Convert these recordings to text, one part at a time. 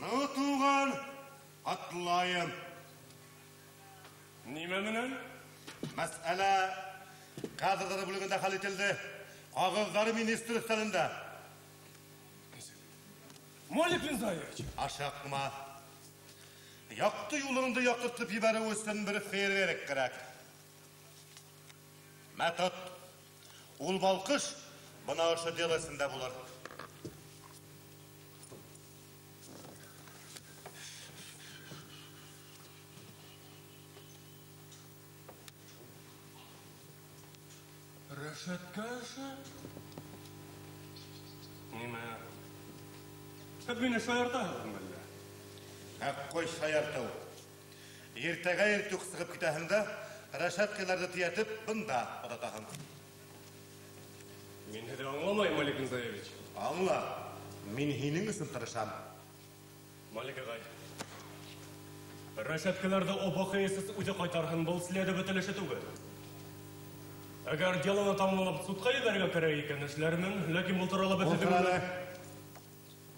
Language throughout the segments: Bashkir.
Ну, туған, ҡотлайым. Нимә менән? Мәсьәлә кадрҙар бүлегендә хәл ителде. Ҡағыҙҙары министр өҫтәлендә. Малик Минзаевич. Ашыҡма. Яҡты юлыңды яҡтыртып ебәреү өсөн бер фейерверк кәрәк. Мә, тот. Ул балҡыш бына ошо дело эсендә булыр. Рәшәткә эше? Нимә? Һеҙ мине шаяртаһығыҙмы әллә? Какой шаяртыу? Иртәгә иртүк сығып китәһең дә, рәшәткәләрҙе төйәтеп, бында оҙатаһың. Мин һеҙҙе аңламайым, Малик Минзаевич. Аңла, мин һинең өсөн тырышам. Малик ағай, рәшәткәләрҙе ОБХСС үҙе ҡайтарһын, был следователь эше түгел. Әгәр делоны тамамлап судҡа ебәрергә кәрәк икән, эшләрмен, ләкин был турала беҙ Ултыр әле.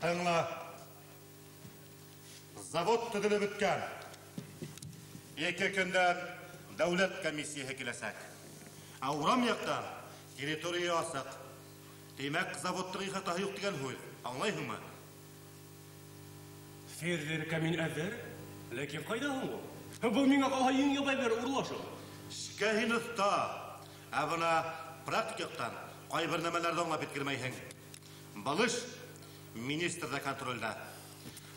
Тыңла. Завод төҙөлөп бөткән. 2 көндән дәүләт комиссияһы киләсәк. Ә урам яҡтан территория асыҡ. Тимәк, заводтың ихатаһы юҡ тигән һүҙ. Аңлайһыңмы? Фейерверккә мин әҙер, ләкин ҡайҙа һуң ул? Был миңә ҡалһа иң ябай бер урлашыу. Эшкә һин оҫта. Ә бына практик яҡтан ҡайбер нәмәләрҙе аңлап еткермәйһең. Был эш министрҙа контролдә.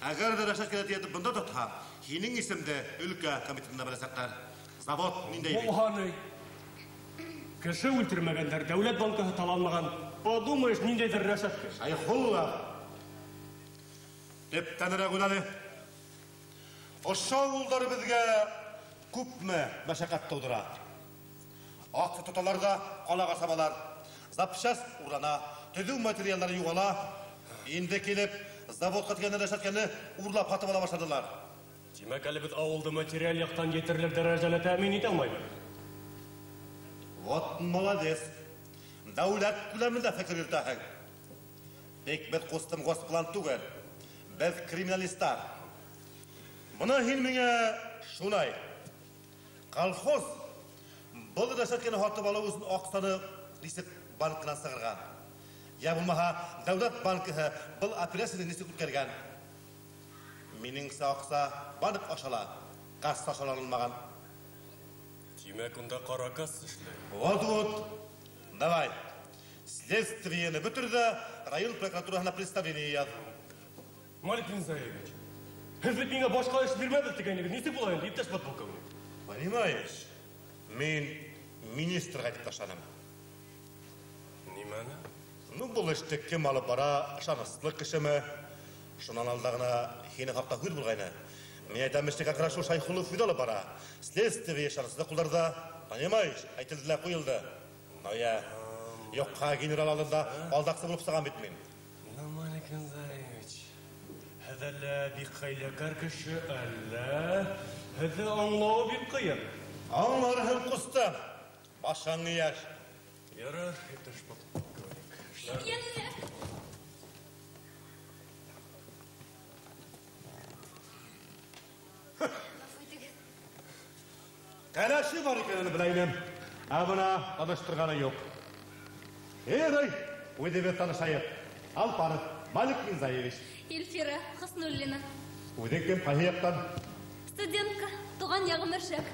Әгәр ҙә рәшәткәлә тейәтеп бында тотһа, һинең исемде өлкә комитетында беләсәктәр. Завод ниндәй бит? Булһаны. Кеше үлтермәгәндәр, дәүләт банкаһы таланмаған. Подумаешь, ниндәйҙер рәшәткә. Шәйхулла. Төптәнерәк уйланы. Ошо ауылдар беҙгә күпме мәшәҡәт тыуҙыра. Аҡса тоталар ҙа ҡалаға сабалар. Запчасть урлана, төҙөү материалдары юғала. Инде килеп, заводҡа тигән рәшәткәне урлап һатып ала башланылар. Тимәк, әле беҙ ауылды материаль яҡтан етерлек дәрәжәлә тәьмин итә алмайбыҙ. Вот молодец. Дәүләт күләмендә фекер йөрөтәһең. Тик беҙ ҡустым госплан түгел. Беҙ криминалистар. Бына һин миңә шунай. Колхоз был рәшәткәне һатып алыу өсөн аҡсаны нисек банкынан сығарған? Йә булмаһа, дәүләт банкыһы был операцияны нисек үткәргән? Минеңсә, аҡса банк ашала, касса ашала алынмаған. Тимәк, унда ҡара касса эшләй. Вот-вот. Давай. Следствиены бөтөр ҙә район прокуратураһына представление яҙ. Малик Минзаевич, һеҙ бит миңә башҡа эш бирмәгеҙ тигәнегеҙ нисек була инде, иптәш подполковник? Понимаешь, мин министрға әйтеп ташланым. Нимәне? Ну, был эште кем алып бара, ышаныслы кешеме? Шунан алда ғына һинең хаҡта һүҙ булғайны. Мин әйтәм, эште как раз шул Шәйхуллов үҙе алып бара. Следствие ышаныслы ҡулдарҙа, понимаешь, әйтелде лә ҡуйылды. Но я юҡҡа генерал алдында алдаҡсы булып сығам бит мин. Ну, Малик Минзаевич, һеҙ әллә бик хәйләкәр кеше, әллә һеҙҙе аңлауы бик ҡыйын. Аңларһың, ҡустым. Башың йәш. Ярар, иптәш подполковник. Йәнле. Кәләше бар икәнен белә инем. Ә бына таныштырғаны юҡ. Эй, үҙебеҙ танышайыҡ. Алпаров Малик Минзаевич. Илфира Хөснуллина. Үҙең кем, ҡайһы яҡтан? Студентка, туған яғым Өршәк.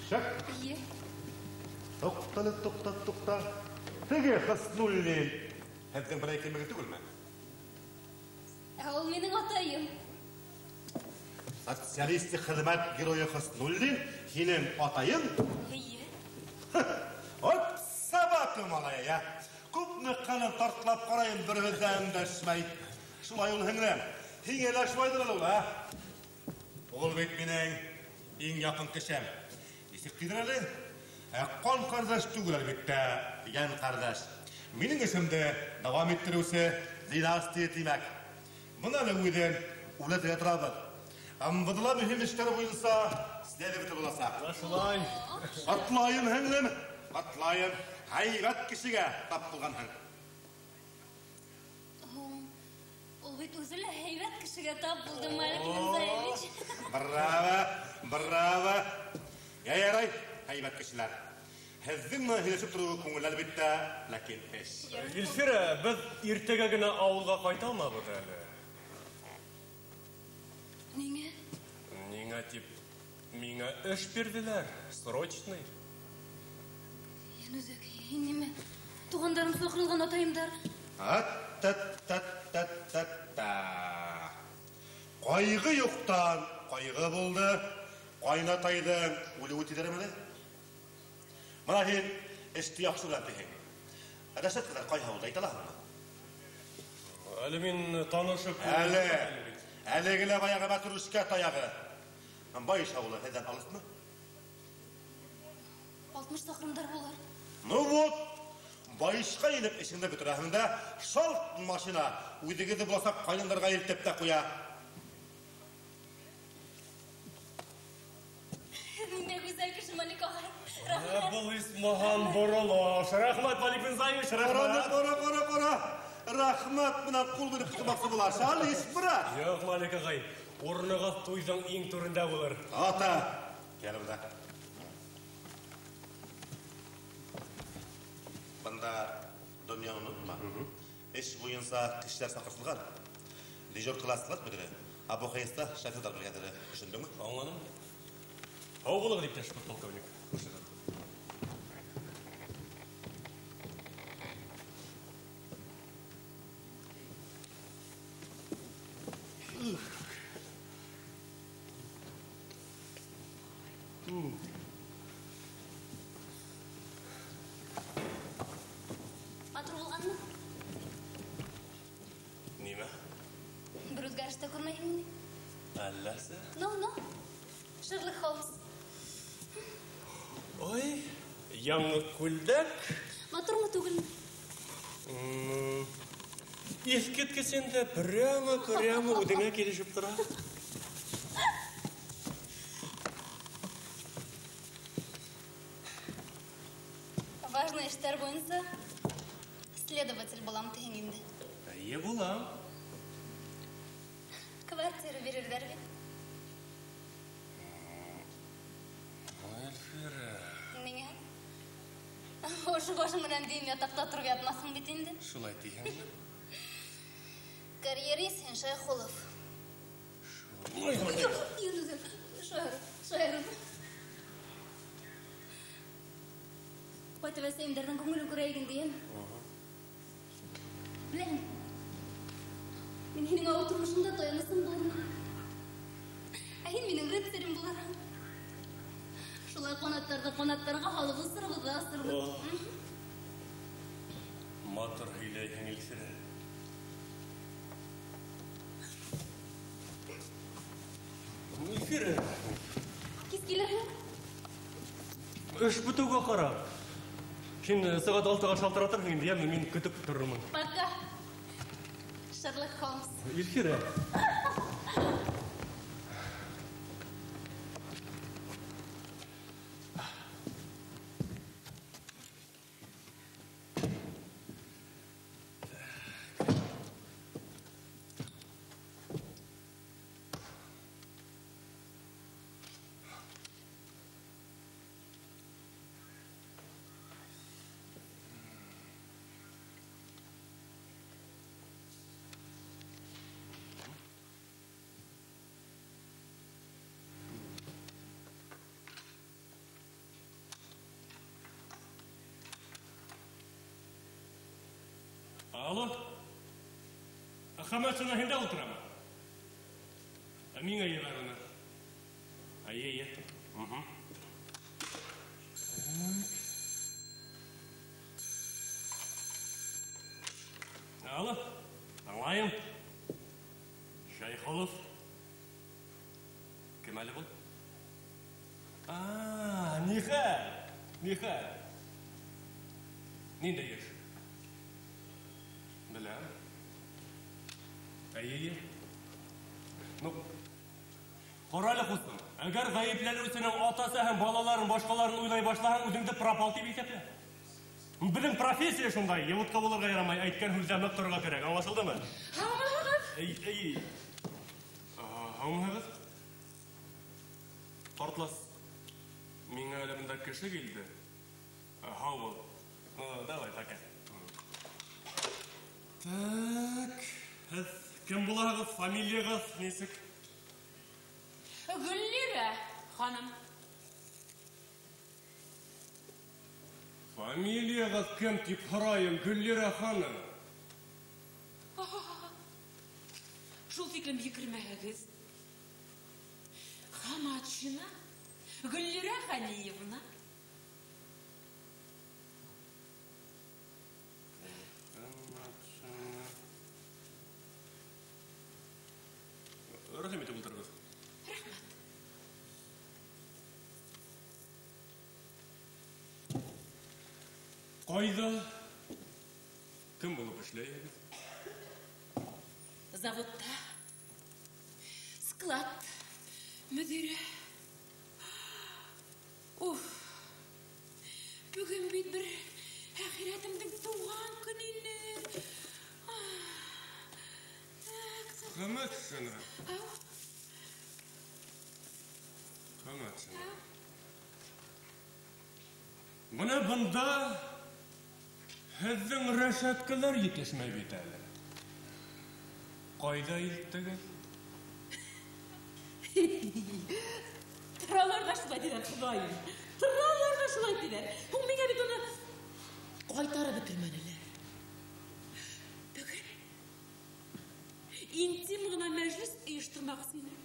Өршәк? Эйе. Туҡта әле, туҡта, туҡта. Теге Хөснуллин һеҙҙең берәй кемегеҙ түгелме? Ә ул минең атайым. Социалистик хеҙмәт геройы Хөснуллин һинең атайың? Эйе. Вот собака малая, я. Күпме ҡанын тартлап ҡарайым, бер һүҙ ҙә өндәшмәй. Шулай ул, һеңлем. Һиңә лә шулайҙыр әле ул, ә? Ул бит минең иң яҡын кешем. Нисек тиҙер әле? Ә ҡан ҡәрҙәш түгел, әлбиттә, йән ҡәрҙәш. Минең эшемде дауам иттереүсе династия тимәк. Бына әле үҙен үләтергә торабыҙ. МВД-ла мөһим эштәр буйынса следователь буласаҡ. Шулай. Ҡотлайым, һеңлем, ҡотлайым. Һәйбәт кешегә тап булғанһың. Һуң, ул бит үҙе лә һәйбәт кеше. кешегә тап булдым, Малик Минзаевич. Браво, браво. Ярай, һәйбәт кешеләр. Һеҙҙең менән һөйләшеп тороу күңел, әлбиттә, ләкин эш. Илфира, беҙ иртәгә генә ауылға ҡайта алмабыҙ әле. Ниңә? Ниңә тип, миңә эш бирҙеләр, срочный. Йәнүҙәк, һин нимә? Туғандарым саҡырылған атайымдар. Ат-та-та-та-та-та. Ҡайғы юҡтан ҡайғы булды. Ҡайнатайҙың үлеүе тиҙәр әле. Мына һин эште яҡшы беләм тиһең. Рәшәт ҡәҙәр ҡайһы ауылда әйтә алаһыңмы? Әле мин танышып Әле, әле генә баяғы мәтрүшкә таяғы. Байыш ауылы һеҙҙән алыҫмы? 60 саҡрымдар булыр. Ну вот, байышҡа инеп эшеңде бөтөрәһең дә, шалт машина үҙегеҙҙе буласаҡ ҡайнандарға илтеп тә ҡуя. Ниндәй гүзәл кеше, Малик ағай. Рәхмәт. Был исмаһам боролош. Рәхмәт, Малик Минзаевич, рәхмәт. Ҡара, ҡара, ҡара, ҡара. Рәхмәт менән ҡул биреп ҡотолмаҡсы була. Шалиш, брат. Юҡ, Малик ағай, урынығыҙ туйҙың иң түрендә булыр. Ата, кил бында. Бында донъяны онотма. Эш буйынса кешеләр саҡыртылған. Дежуркала склад мөдире, Абухаеста шоферҙар бригадиры. Төшөндөңмө? Аңланым. Һау булығыҙ, иптәш подполковник. Матур булғанмы? Нимә? Бер үҙгәреш тә күрмәйһеңме ни? Әлләсе? Ну, ну. Шерлок Холмс. Ой, яңы күлдәк. Матурмы түгелме? Иҫ киткес инде, прямо, прямо үҙеңә килешеп тора. Важный эштәр буйынса следователь булам тиһең инде. Эйе, булам. Квартира бирерҙәр бит. Әлфирә. Ниңә? Ошо башың менән дим ятаҡта тороп ятмаҫһың бит инде. Шулай тиһеңме? Карьерист һин, Шәйхулов. Шулай. Юк, шаярым, шаярым. Ҡайтып әсәйемдәрҙең күңелен күрәйек инде, йәме? Беләм. Мин һинең ауыр тормошоңда таянысым булырмын. Ә һин минең рыцарем булырһың. Шулай ҡанаттарҙы ҡанаттарға һалып осорбоҙ ҙа осорбоҙ. Матур һөйләйһең, Илфирә. Илфирә. Кис килерһең? Эш бөтөүгә ҡарап. Һин сәғәт алтыға шалтыратырһың инде, йәме, мин көтөп торормон. Пока. Шерлок Холмс. Илфирә. Алло? Хаматшина һиндә ултырамы? Ә миңә ебәр уны. Әйе, әйе. Алло? Аңлайым. Шәйхулов. Кем әле был? А, Нихәл. Нихәл. Ниндәй эш? Беләм. Әйе, әйе. Ну, ҡара әле, ҡустым. Әгәр ғәйепләнеүсенең атасы һәм балаларын, башҡаларын уйлай башлаһаң, үҙеңде пропал тип иҫәплә. Беҙҙең профессия шундай, йомортҡа булырға ярамай, әйткән һүҙҙә ныҡ торорға кәрәк. Аңлашылдымы? Аңлашылды. Эй, эй. Атлас, миңә әле бында кеше килде. Һау бул. Давай, пока. Так, һеҙ кем булаһығыҙ, фамилияғыҙ нисек? Гөллирә ханым. Фамилияғыҙ кем тип һорайым, Гөллирә ханым? Шул тиклем екермәгеҙ. Хаматшина Гөллирә Хәниевна. Рәхим итеп ултырығыҙ. Рәхмәт. Ҡайҙа? Кем булып эшләйһегеҙ? Заводта. Склад мөдире. Уф. Бөгөн бит бер әхирәтемдең тыуған көнө ине. Хаматшина. Хаматшина. Бына бында һеҙҙең рәшәткәләр етешмәй бит әле. Ҡайҙа илттегеҙ? Торалар ҙа шулай тиҙәр, Хоҙайым. Торалар ҙа шулай тиҙәр. Һуң миңә бит уны ҡайтарып бөтөрмәнеләр. Бөгөн интим ғына мәжлес ойоштормаҡсы инем.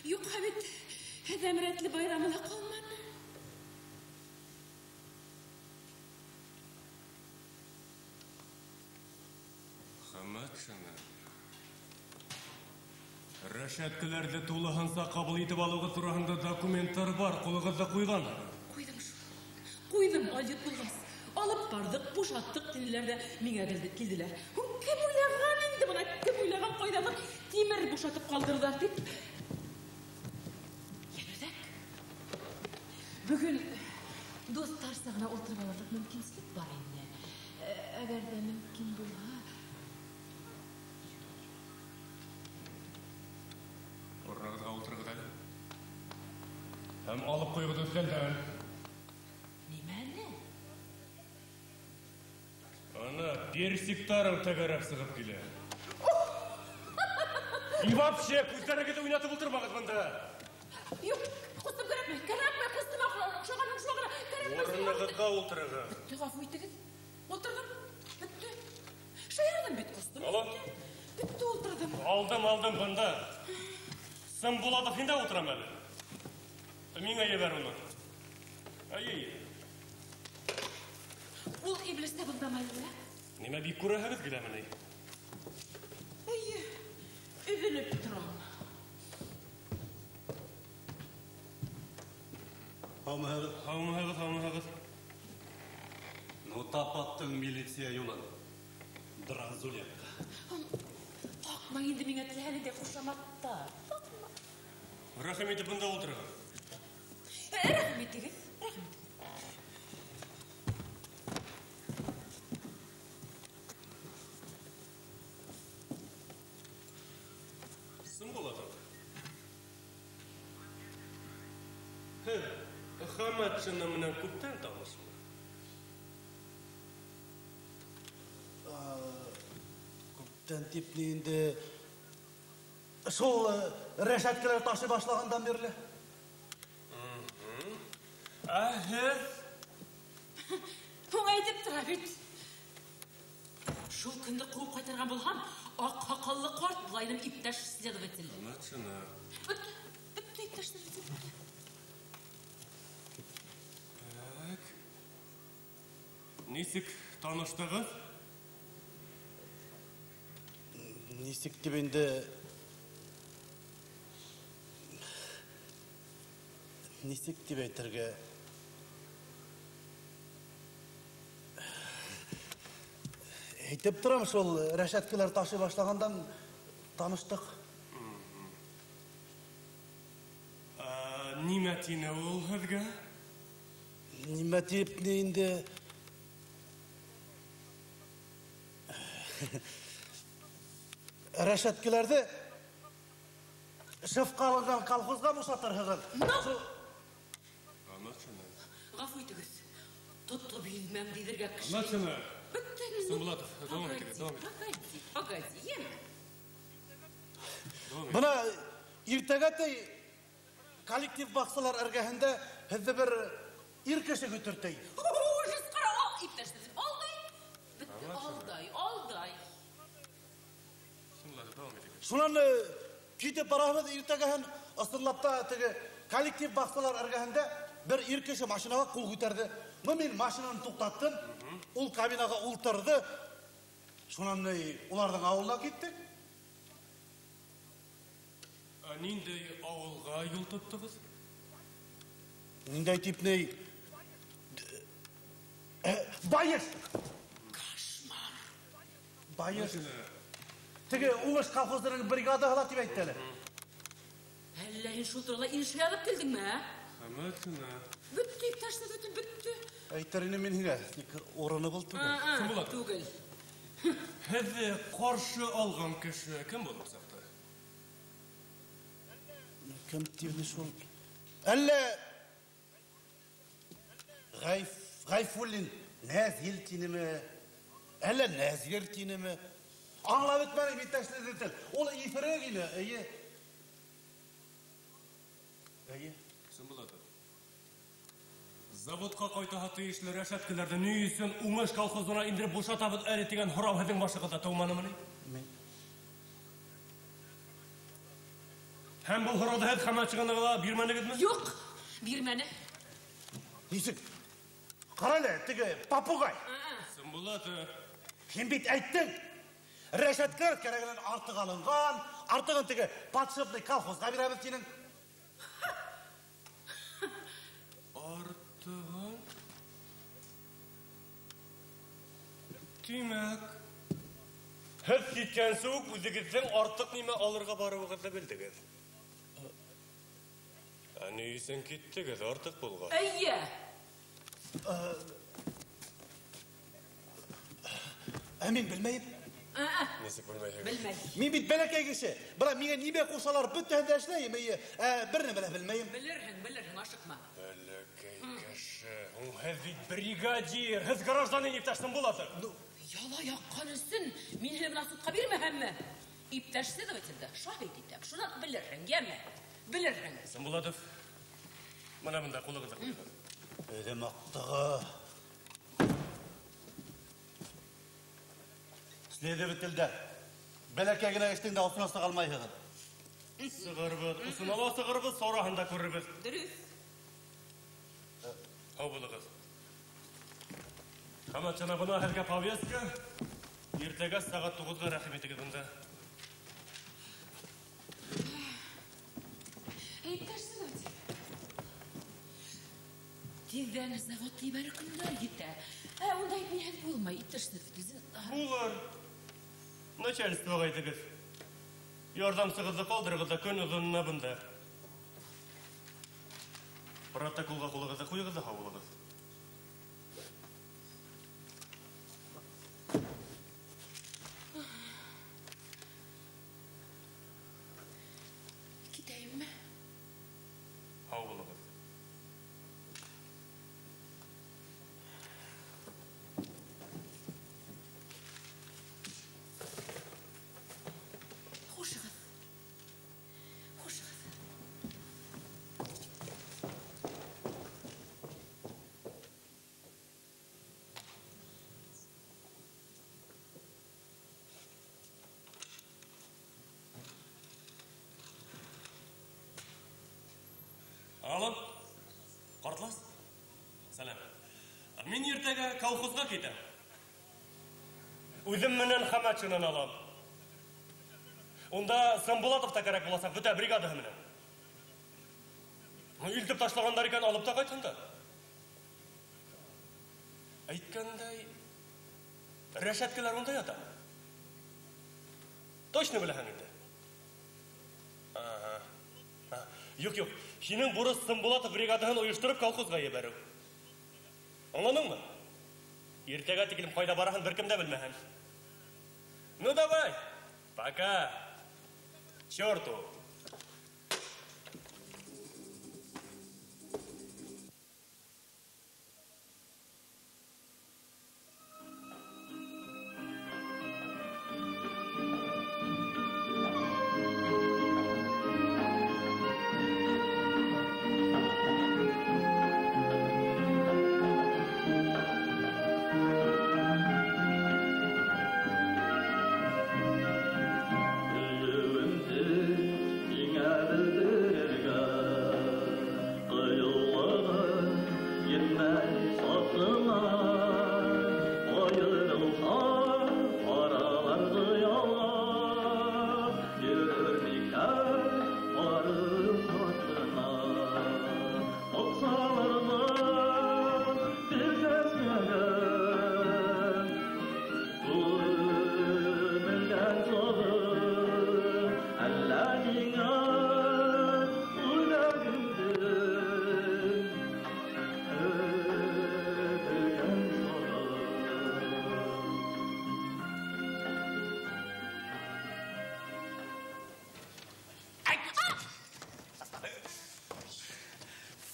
Юҡһа бит әҙәм рәтле байрамы ла ҡалманы. Хаматшина. Рәшәткәләрҙе тулыһынса ҡабул итеп алыуығыҙ тураһында документтар бар, ҡулығыҙҙа ҡуйғанһығыҙ. Ҡуйҙым шул. Ҡуйҙым, алйот булғас. Алып барҙыҡ, бушаттыҡ тинеләр ҙә миңә килделәр. Һуң кем уйлаған инде бына, кем уйлаған ҡайҙалыр тимер бушатып ҡалдырҙар тип. Йәнүҙәк, бөгөн дуҫтарса ғына ултырып алырлыҡ мөмкинселек бар инде. Әгәр ҙә мөмкин булһа. Урынығыҙға ултырығыҙ әле. Һәм алып ҡуйығыҙ өҫтәлдән. Нимәне? Ана, персиктарың тәгәрәп сығып килә. И вообще, күҙҙәрегеҙҙе уйнатып ултырмағыҙ бында. Юҡ, ҡустым, кәрәкмәй, кәрәкмәй, ҡустым, оҡшаған, оҡшаған, кәрәкмәй. Урынығыҙға ултырығыҙ. Бөттө, ғәфү итегеҙ. Ултырҙым, бөттө. Шаярҙым бит, ҡустым. Алло. Бөттө, ултырҙым. Алдым, алдым бында. Сымбулатов һин дә ултырам әле. Миңә ебәр уны. Ай-ай. Ул иблис тә бындамы әллә? Нимә бик күрәһегеҙ киләме ни? Эйе, өҙөлөп торам. Һаумыһығыҙ? Һаумыһығыҙ, һаумыһығыҙ. Ну, тапаттың милиция юлын. Дранзулетка. Таҡма инде миңә теләһә ниндәй ҡушаматтар. Таҡма. Рәхим итеп бында ултырығыҙ. Рәхим итегеҙ, рәхим итегеҙ. Сымбулатов. Һеҙ Хаматшина менән күптән танышмы? Күптән тип ни инде? Шул рәшәткәләр ташый башлағандан бирле. Ә һеҙ? Һуң әйтеп тора бит. Шул көндө ҡыуып ҡайтарған булһам, аҡ һаҡаллы ҡарт була инем, иптәш следователь. Хаматшина. Бөттө, бөттө, иптәш следователь, бөттө. Так. Нисек таныштығыҙ? Нисек тип инде? Нисек тип әйтергә? Әйтеп торам, шул рәшәткәләр ташый башлағандан таныштыҡ. Нимә тине ул һеҙгә? Нимә тип ни инде? Рәшәткәләрҙе шефҡа алынған колхозға бушатырһығыҙ. Ну, Ғәфү итегеҙ. Тотоп илмәм тиҙергә кеше. Начина. Бөттө. Сымбулатов, дауам итегеҙ, дауам итегеҙ. Погоди, погоди, йәме. Бына иртәгә тей коллектив баҡсалар эргәһендә һеҙҙе бер ир кеше көтөр тей. Ужас, ҡара, иптәш, алдай. Бөттө, алдай, алдай. Сымбулатов, дауам итегеҙ. Шунан китеп барабыҙ иртәгәһен, ысынлап та теге коллектив баҡсалар эргәһендә бер ир кеше машинаға ҡул күтәрҙе. Ну, мин машинаны туҡтаттым, ул кабинаға ултырҙы. Шунан уларҙың ауылына киттек. Ә ниндәй ауылға юл тоттоғоҙ? Ниндәй тип ни? Байыш! Кошмар! Байыш. Теге Уңыш колхозының бригадаһы ла тип әйтте әле. Әллә һин шул турала инша яҙып килдеңме, ә? Хәмәтшина. Бөттө, иптәш следователь, бөттө. Әйтер инем мин һиңә, тик урыны был түгел. Сымбулатов. Түгел. Һеҙҙе ҡаршы алған кеше кем булып сыҡты? Кем тине шул? Әллә Ғәйфуллин Нәзил тинеме? Әллә Нәзир тинеме? Аңлап бөтмәнем, иптәш следователь. Ул иҫерек ине, эйе. Эйе. Сымбулатов. Заводҡа ҡайтаһы тейешле рәшәткәләрҙе ни өсөн Уңыш колхозына индереп бушатабыҙ әле тигән һорау һеҙҙең башығыҙҙа тыуманымы ни? Мин. Һәм был һорауҙы һеҙ Хәмәтшинаға ла бирмәнегеҙме? Юҡ, бирмәне. Нисек? Ҡара әле, теге попугай. Сымбулатов. Һин бит әйттең. Рәшәткәләр кәрәгенән артыҡ алынған, артығын теге подшипный колхозға бирәбеҙ тинең. Артығын? Тимәк, һеҙ киткәнсе үк үҙегеҙҙең артыҡ нимә алырға барыуығыҙҙы белдегеҙ. Ә ни өсөн киттегеҙ артыҡ булған? Эйе. Ә мин белмәйем. Нисек белмәйһегеҙ? Белмәй. Мин бит бәләкәй кеше. Бына миңә нимә ҡушалар, бөтәһен дә эшләйем, эйе. Ә бер нәмә лә белмәйем. Белерһең, белерһең, ашыҡма. Бәләкәй кеше. Һеҙ бит бригадир, һеҙ гражданин иптәш Сымбулатов. Ну, яла яҡҡан өсөн мин һине бына судҡа бирмәһәмме? Иптәш следовательді шаһит итәм. Шунан белерһең, йәме? Белерһең. Сымбулатов, бына бында ҡулығыҙҙы ҡуйығыҙ. Әҙәм аҡтығы. Следовательдә бәләкәй генә эштең дә осона сыға алмайһығыҙ. Сығырбыҙ, осона ла сығырбыҙ, сораһын да күрербеҙ. Дөрөҫ. Һау булығыҙ. Хәмәтшина, бына һеҙгә повестка. Иртәгә сәғәт туғыҙға рәхим итегеҙ бында. Иптәш следователь. Тиҙҙән завод ебәрер көндәр етә. Ә ундай ниһәт булмай, иптәш следователь. Булыр. Начальствоға әйтегеҙ. Ярҙамсығыҙҙы ҡалдырығыҙ ҙа көн оҙонона бында. Протоколға ҡулығыҙҙы ҡуйығыҙ ҙа һау булығыҙ. Китәйемме? Һау булығыҙ. Хушығыҙ. Хушығыҙ. Алып, ҡартлас. Сәләм. Мин иртәгә колхозға китәм. Үҙем менән Хәмәтшинаны алам. Унда Сымбулатов та кәрәк буласаҡ, бөтә бригадаһы менән. Ну, илтеп ташлағандар икән, алып та ҡайтһын да. Әйткәндәй, рәшәткәләр унда ята. Точно беләһең инде. Ага. Юҡ, юҡ. Һинең бурыс Сымбулатов бригадаһын ойоштороп колхозға ебәреү. Аңланыңмы? Иртәгә тиклем ҡайҙа бараһын бер кем дә белмәһен. Ну давай. Пока. Черту.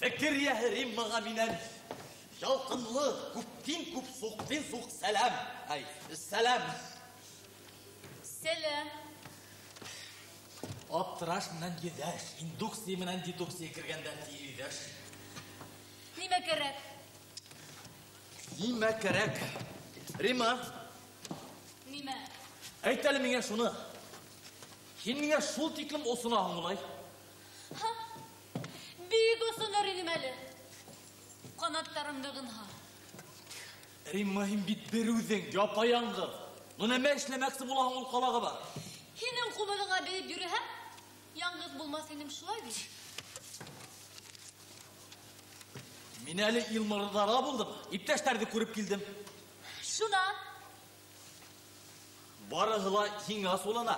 Фекер йәһе Риммаға минән ялҡынлы, күптин күп, суҡтин суҡ сәләм. Ай, сәләм. Сәләм. Аптыраш менән йөҙәш, индукция менән дедукция кергәндә тиҙәш. Нимә кәрәк? Нимә кәрәк? Рима. Нимә? Әйт әле миңә шуны. Һин миңә шул тиклем осонаһың улай? Һа, бик осонор инем әле. Ҡанаттарымды ғынһа. Римма, һин бит бер үҙең, япа-яңғыҙ. Ну нәмә эшләмәксе булаһың ул ҡалаға бар? Һинең ҡубыҙыңа бейеп йөрөһәм, яңғыҙ булмаҫ инем, шулай бит? Мин әле Илмарҙарға булдым, иптәштәрҙе күреп килдем. Шунан? Барыһы ла һиңә асыулана.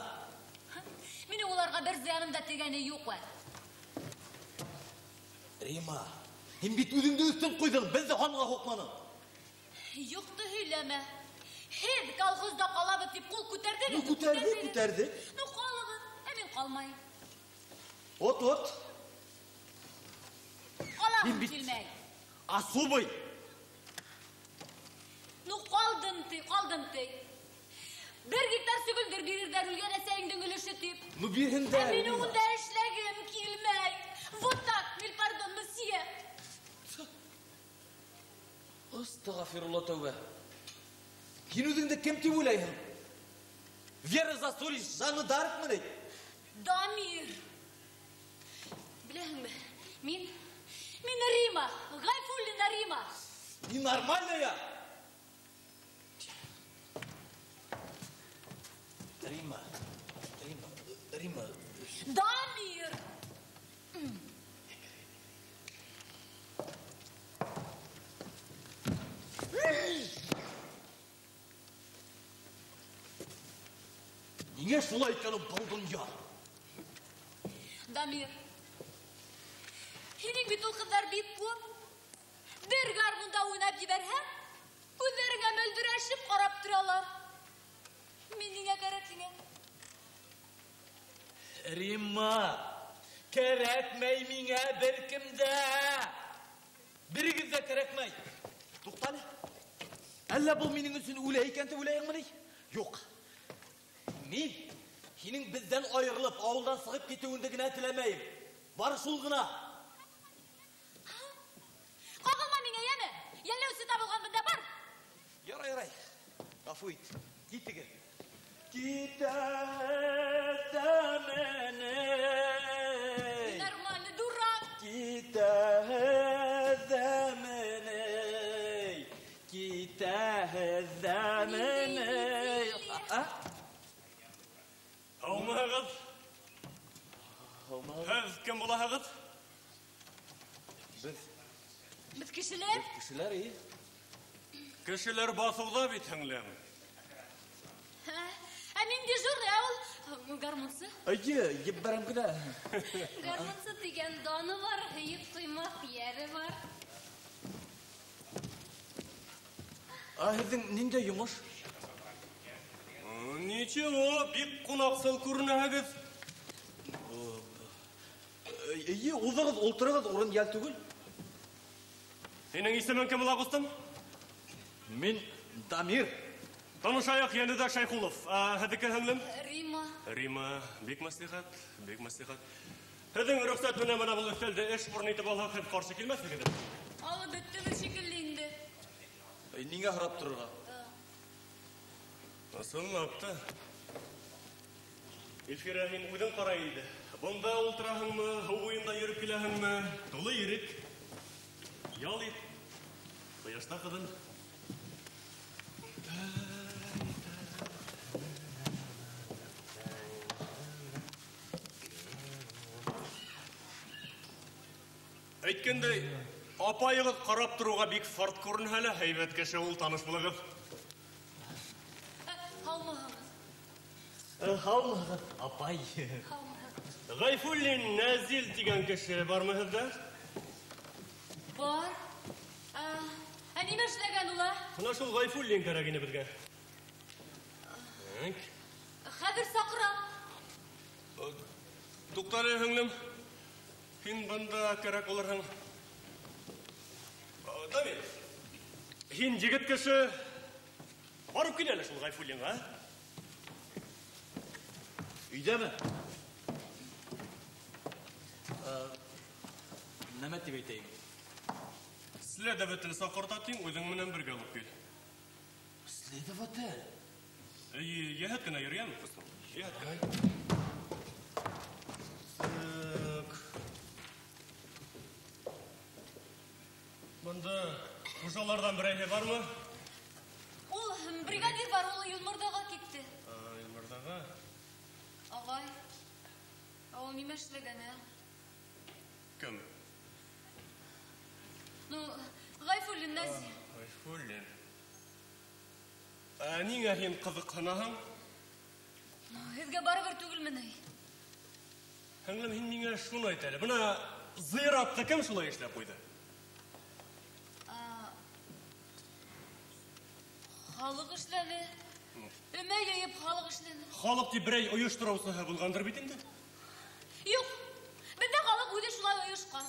Минең уларға бер зыяным да тигәне юҡ вә. Рима, һин бит үҙеңде өҫтөн ҡуйҙың, беҙҙе һанға һуҡманың. Юҡты һөйләмә. Һеҙ колхозда ҡалабыҙ тип ҡул күтәрҙегеҙ. Ну, күтәрҙек, күтәрҙек. Ну, ҡалығыҙ, ә мин ҡалмайым. От, от. Ҡалағым Мин бит килмәй. Особый. Ну, ҡалдым ти, ҡалдым ти. Бер гектар сөгөлдөр бирерҙәр үлгән әсәйеңдең өлөшө тип. Ну, бирһендәр. Ә минең унда эшләгем килмәй. Вот так, мил пардон, месье. Астағфирулла тәүбә. Һин үҙеңде кем тип уйлайһың? Вера Засулич, Жанна Даркмы ни? Дамир. Беләһеңме, мин Рима, Гайфуллина Рима. Ненормальная. Рима, Рима, Рима. Дамир. Ниңә шулай икән ул был донъя? Дамир, һинең бит ул ҡыҙҙар бик күп. Бер гармунда уйнап ебәрһәң, күҙҙәреңә мөлдөрәшеп ҡарап торалар. Мин ниңә кәрәк һиңә? Римма, кәрәкмәй миңә бер кем дә. Берегеҙ ҙә кәрәкмәй. Туҡта әле. Әллә был минең өсөн үлә икән тип уйлайһыңмы ни? Юҡ. Мин һинең беҙҙән айырылып, ауылдан сығып китеүеңде генә теләмәйем. Бары шул ғына. Ҡағылма миңә, йәме? Йәлләүсе табылған бында бар. Ярай, ярай. Ғәфү ит. Китегеҙ. Китә дәмене. Нормально, дурак. Китә дәмене. Китә дәмене. А? Һаумыһығыҙ? Һаумыһығыҙ. Һеҙ кем булаһығыҙ? Беҙ. Беҙ кешеләр. Беҙ кешеләр, и. Кешеләр баҫыуҙа бит, һеңлем. Ә мин дежурный, ә ул гармунсы. Әйе, ебәрәм генә. Гармунсы тигән даны бар, һөйөп туймаҫ йәре бар. Ә һеҙҙең ниндәй йомош? Ничего, бик ҡунаҡсыл күренәһегеҙ. Эйе, уҙығыҙ, ултырығыҙ, урын йәл түгел. Һинең исемең кем була, ҡустым? Мин Дамир. Танышайыҡ, Йәнүҙәк Шәйхулов. Ә, һеҙҙеке, һеңлем? Рима. Рима, бик мәслихәт, бик мәслихәт. Һеҙҙең рөхсәт менән бына был өҫтәлде эш урыны итеп алһаҡ, һеҙ ҡаршы килмәҫһегеҙ? Алып бөттөгөҙ шикелле инде. Эй, ниңә һорап торорға? Ысынлап та. Илфирә, һин үҙең ҡара инде. Бында ултыраһыңмы, һыу буйында йөрөп киләһеңме? Тулы ирек. Ял ит. Ҡояшта ҡыҙын. Әйткәндәй, апайығыҙ ҡарап тороуға бик фарт күренһә лә, һәйбәт кеше ул, таныш булығыҙ. Һаумыһығыҙ. Һаумыһығыҙ, апай. Һаумыһығыҙ. Ғәйфуллин Нәзил тигән кеше бармы һеҙҙә? Бар. Ә нимә эшләгән улар? Бына шул Ғәйфуллин кәрәк ине беҙгә. Так. Хәҙер саҡырам. Туҡта әле, һеңлем. Һин бында кәрәк булырһың. Дамир, һин егет кеше, барып кил әле шул Ғәйфуллинға. Өйҙәме? Нәмә тип әйтәйем? Следователь саҡырта тиң, үҙең менән бергә алып кил. Следователь? Эйе, йәһәт кенә йөрөйәме, ҡустым? Йәһәт кенә. Так. Бында хужаларҙан берәйһе бармы? Ул бригадир бар, ул Илмырҙаға китте. Илмырҙаға? Ағай, ә ул нимә эшләгән, ә? Кем? Ну, Ғәйфуллин Нәзи. Ғәйфуллин. Ә ниңә һин ҡыҙыҡһынаһың? Ну, һеҙгә барыбер түгелме ни? Һеңлем, һин миңә шуны әйт әле. Бына зыяратты кем шулай эшләп ҡуйҙы? Халыҡ эшләне. Өмә йыйып халыҡ эшләне. Халыҡ тип берәй ойоштороусыһы булғандыр бит инде? Юҡ. Беҙҙә халыҡ үҙе шулай ойошҡан.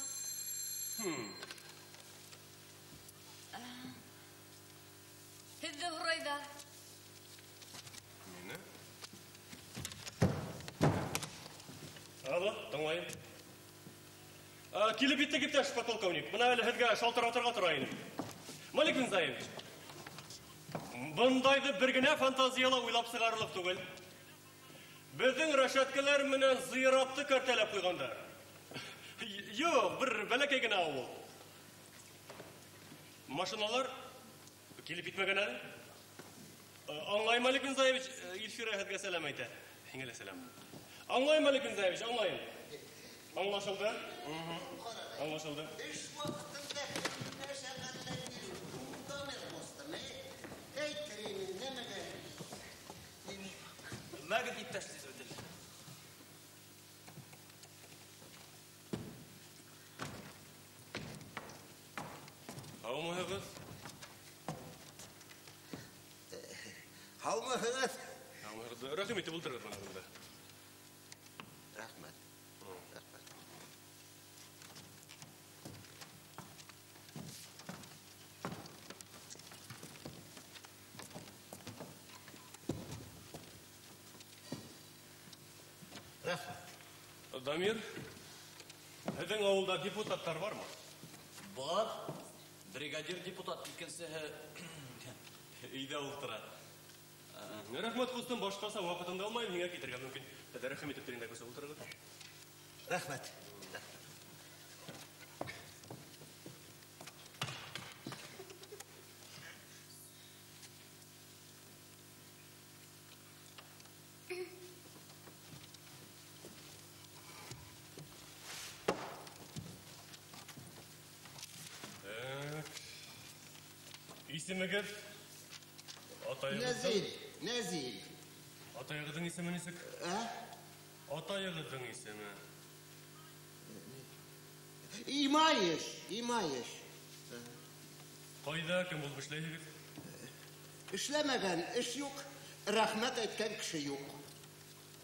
Һеҙҙе һорайҙар. Мине? Алло, тыңлайым. Килеп еттек, иптәш подполковник. Бына әле һеҙгә шалтыратырға тора инем. Малик Минзаевич, бындайҙы бер генә фантазияла уйлап сығарырлыҡ түгел. Беҙҙең рәшәткәләр менән зыяратты кәртәләп ҡуйғандар. Юҡ, бер бәләкәй генә ауыл. Машиналар килеп етмәгән әле. Аңлайым, Малик Минзаевич, Илфира һеҙгә сәләм әйтә. Һиңә лә сәләм. Аңлайым, Малик Минзаевич, аңлайым. Аңлашылды? Аңлашылды. Эш ваҡытында мәшәҡәтләп йөрөү, Дамир ҡустым, әйтер инем, нәмәгә? Мәгеҙ, иптәш следователь. Һаумыһығыҙ? Һаумыһығыҙ? Һаумыһығыҙ. Рәхим итеп ултырығыҙ бына бында. Рәхмәт. Рәхмәт. Рәхмәт. Дамир, һеҙҙең ауылда депутаттар бармы? Бар. Бригадир депутат, икенсеһе өйҙә ултыра. Рәхмәт, ҡустым, башҡаса ваҡытыңды алмайым, һиңә китергә мөмкин. Хәҙер рәхим итеп тегендә күсеп ултырығыҙ. Рәхмәт. Исемегеҙ? Атайығыҙҙың? Нәзил, Нәзил. Атайығыҙҙың исеме нисек? Ә? Атайығыҙҙың исеме? Имайыш, Имайыш. Ҡайҙа, кем булып эшләйһегеҙ? Эшләмәгән эш юҡ, рәхмәт әйткән кеше юҡ.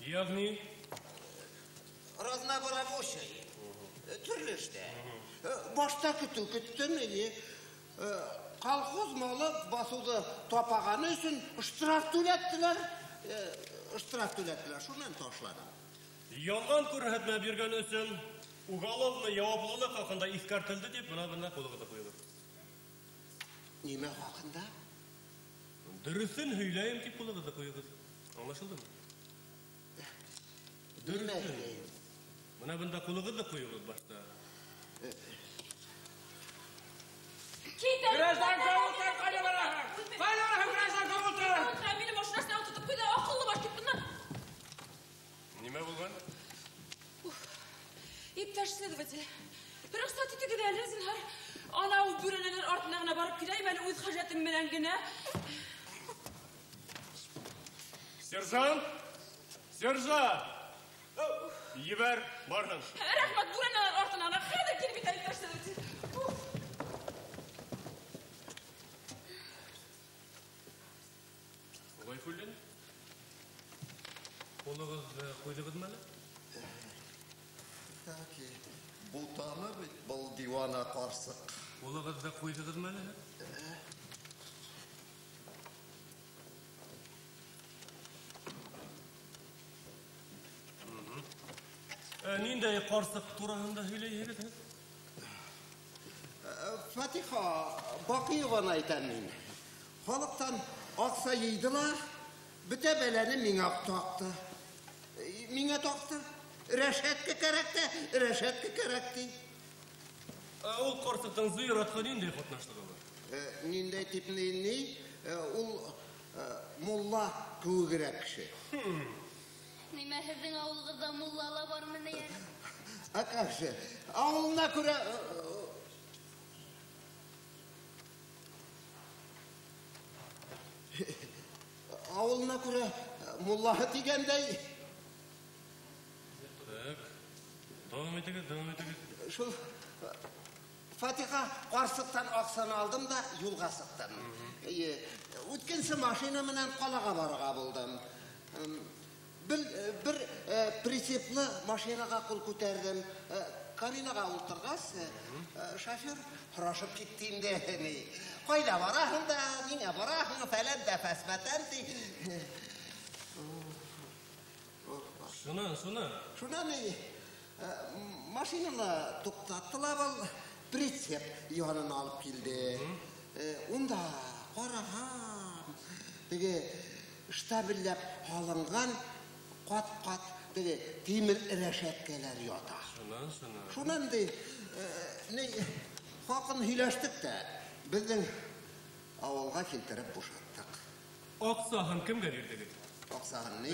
Ягъни? Разноборабочий. Төрлө эштә. Башта көтөү көттөм, эйе. Колхоз малы басыуҙы тапағаны өсөн штраф түләттеләр. Штраф түләттеләр, шунан ташланым. Ялған күрһәтмә биргән өсөн уголовный яуаплылыҡ хаҡында иҫкәртелде тип бына ҡулығыҙҙы ҡуйығыҙ. Нимә хаҡында? Дөрөҫөн һөйләйем тип ҡулығыҙҙы ҡуйығыҙ. Аңлашылдымы? Дөрөҫөн. Бына бында ҡулығыҙҙы ҡуйығыҙ башта. Граждан Комултар, ҡайҙа бараһың? Ҡайҙа бараһың, граждан Комултар? Мине машинасына ултыртып ҡуйҙы, аҡыллы баш кит бынан. Нимә булған? Иптәш следователь, рөхсәт итегеҙ әле, зинһар. Анау бүрәнәләр артына ғына барып киләйем әле үҙ хәжәтем менән генә. Сержант! Сержант! Ебәр, барһың. Рәхмәт, бүрәнәләр артына ғына. Хәҙер килеп етә, иптәш следователь. Ғәйфуллин, ҡулығыҙҙы ҡуйҙығыҙмы әле? Так, Бутаны бит был дивана ҡарсыҡ. Ҡулығыҙҙы ҡуйҙығыҙмы әле? Ниндәй ҡарсыҡ тураһында һөйләйһегеҙ һеҙ? Фатиха Баҡиеваны әйтәм мин. Халыҡтан аҡса йыйҙы ла, бөтә бәләне миңә таҡты. Миңә таҡты. Рәшәткә кәрәк тә, рәшәткә кәрәк ти. Ул ҡарсыҡтың зыяратҡа ниндәй ҡатнашлығы бар? Ниндәй тип ни? Ул мулла кеүегерәк кеше. Нимә, һеҙҙең ауылығыҙҙа мулла ла бармы ни әле? А как же? Ауылына күрә... Ауылына күрә муллаһы тигәндәй. Так, дауам итегеҙ, дауам итегеҙ. Шул Фатиха ҡарсыҡтан аҡсаны алдым да юлға сыҡтым. Үткенсе машина менән ҡалаға барырға булдым. Бер прицеплы машинаға ҡул күтәрҙем. Кабинаға ултырғас, шофер һорашып китте инде. Ҡайҙа бараһың да, ниңә бараһың, фәлән дә фәсмәтән ти. Шунан, шунан. Шунан машинаны туҡтатты ла был прицеп янына алып килде. Унда ҡараһам, теге штабелләп һалынған ҡат-ҡат теге тимер рәшәткәләр ята. Шунан, шунан. Шунан ди, ни хаҡын һөйләштек тә, беҙҙең ауылға килтереп бушаттыҡ. Аҡсаһын кемгә бирҙегеҙ? Аҡсаһын ни?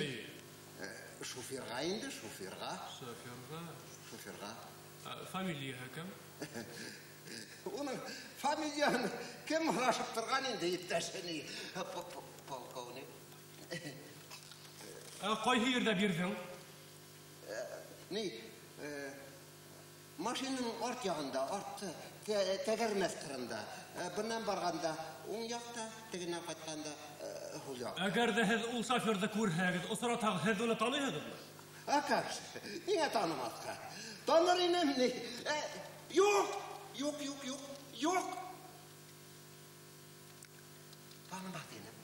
Шоферға инде, шоферға. Шоферға. Шоферға. Фамилияһы кем? Уның фамилияһын кем һорашып торған инде, иптәше ни? Полковник. Ҡайһы ерҙә бирҙең? Ни, машинаның арт яғында, артты тәгәрмәс ҡырында. Бынан барғанда уң яҡта, тегенән ҡайтҡанда һул яҡта. Әгәр ҙә һеҙ ул шоферҙы күрһәгеҙ, осратһағыҙ, һеҙ уны таныйһығыҙмы? А как же? Ниңә танымаҫҡа? Таныр инем ни? Юҡ, юҡ, юҡ, юҡ, юҡ. Танымаҫ инем.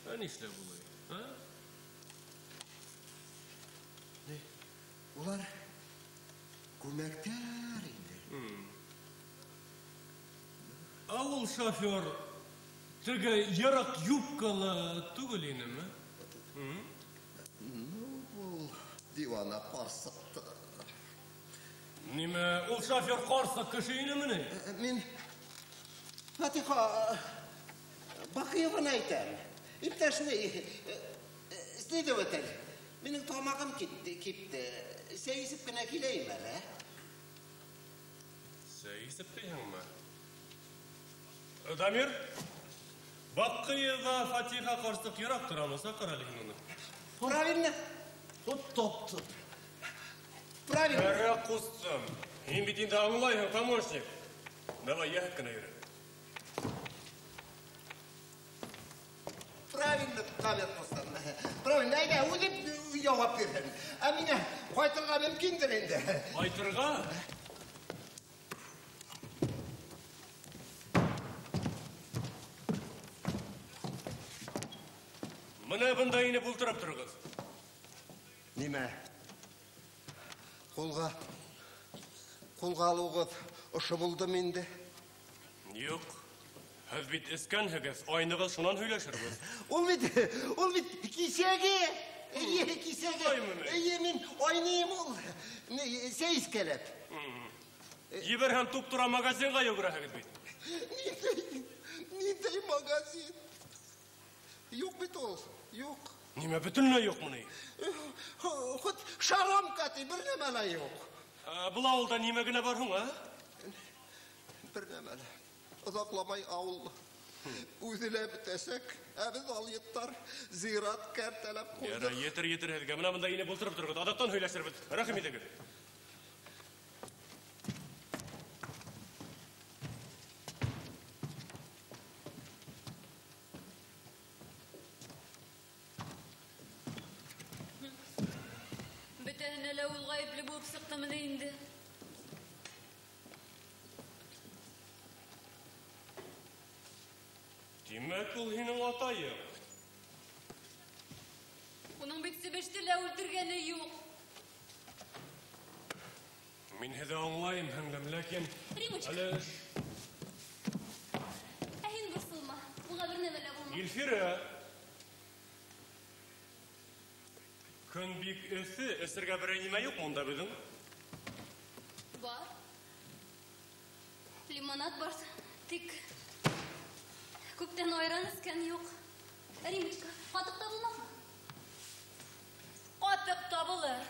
Ә нишләп улай? А? Улар күмәктәр инде. Ә ул шофер теге йырыҡ юбкалы түгел инеме? Ну, ул дивана ҡарсыҡты. Нимә, ул шофер ҡарсыҡ кеше инеме ни? Мин Фатиха Баҡиеваны әйтәм. Иптәш ни, следователь, минең тамағым кипте. Сәй эсеп кенә киләйем әле. Сәй эсеп тиһеңме? Дамир, Баҡиева Фатиха ҡарсыҡ йыраҡ торамы? Саҡыр әле һин уны. Правильно. Вот топты. Правильно. Кәрәк, ҡустым. Һин бит инде аңлайһың, помощник. Давай, йәһәт кенә йөрө. Правильно, Дамир ҡустым. Правильно, әйҙә, үҙем яуап бирҙем. Ә миңә ҡайтырға мөмкиндер инде. Ҡайтырға? Бына бында инеп ултырып тороғоҙ. Нимә? Ҡулға алыуығыҙ ошо булдымы инде? Юҡ. Һеҙ бит эскәнһегеҙ, айнығыҙ, шунан һөйләшербеҙ. Ул бит кисәге. Эйе, кисәге. Шулаймы ни? Эйе, мин айныйым ул. Сәй эскәләп. Ебәр һәм туп-тура магазинға йүгерәһегеҙ бит. Ниндәй магазин? Юҡ бит ул, юҡ. Нимә, бөтөнләй юҡмы ни? Хоть шарамка ти, бер нәмә лә юҡ. Был ауылда нимә генә бар һуң, а? Бер нәмә лә. Оҙаҡламай ауыл үҙе лә бөтәсәк. Ә беҙ алйыттар зират кәртәләп ҡуйҙыҡ. Ярай, етер, етер һеҙгә. Бына бында инеп ултырып тороғоҙ. Аҙаҡтан һөйләшербеҙ. Рәхим итегеҙ. Бөтәһенә лә ул ғәйепле булып сыҡтымы ни инде? Димәк, ул һинең атайың. Уның бит себеште лә үлтергәне юҡ. Мин һеҙҙе аңлайым, һеңлем, ләкин... Римочка. Әле... Ә һин борсолма, уға бер нәмә лә булмаҫ. Илфирә! Көн бик эҫе, эсергә берәй нимә юҡ монда беҙҙең? Бар. Лимонад бар, тик күптән айран эскән юҡ. Римочка, ҡатыҡ табылмаҫмы? Ҡатыҡ табылыр.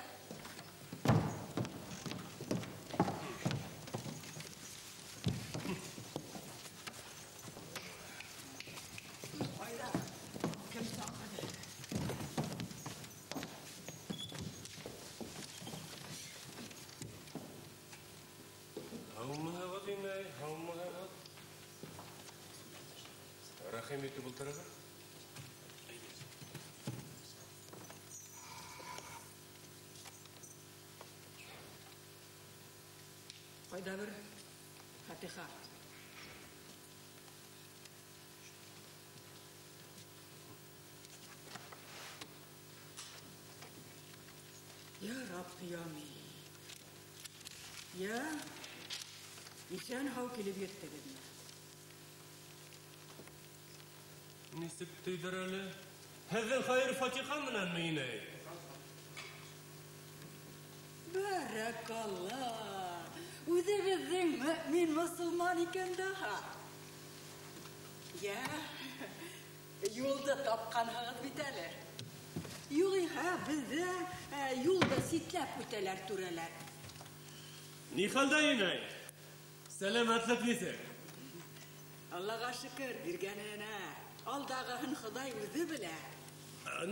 Кем саҡырҙы? Һаумыһығыҙ, инәй, һаумыһығыҙ. Рәхим итеп ултырығыҙ. Ҡайҙа бер Фатиха? Я Рабби, амин. Я иҫән һау килеп еттегеҙме? Нисек тейҙер әле? Һеҙҙең хәйер фатиха менәнме, инәй? Бәрәкалла! Үҙебеҙҙең мөмин мосолман икән даһа. Йә, юлды тапҡанһығыҙ бит әле. Юғиһә беҙҙе юлды ситләп үтәләр түрәләр. Ни хәлдә, инәй? Сәләмәтлек нисек? Аллаға шөкөр, биргәненә. Алдағыһын Хоҙай үҙе белә.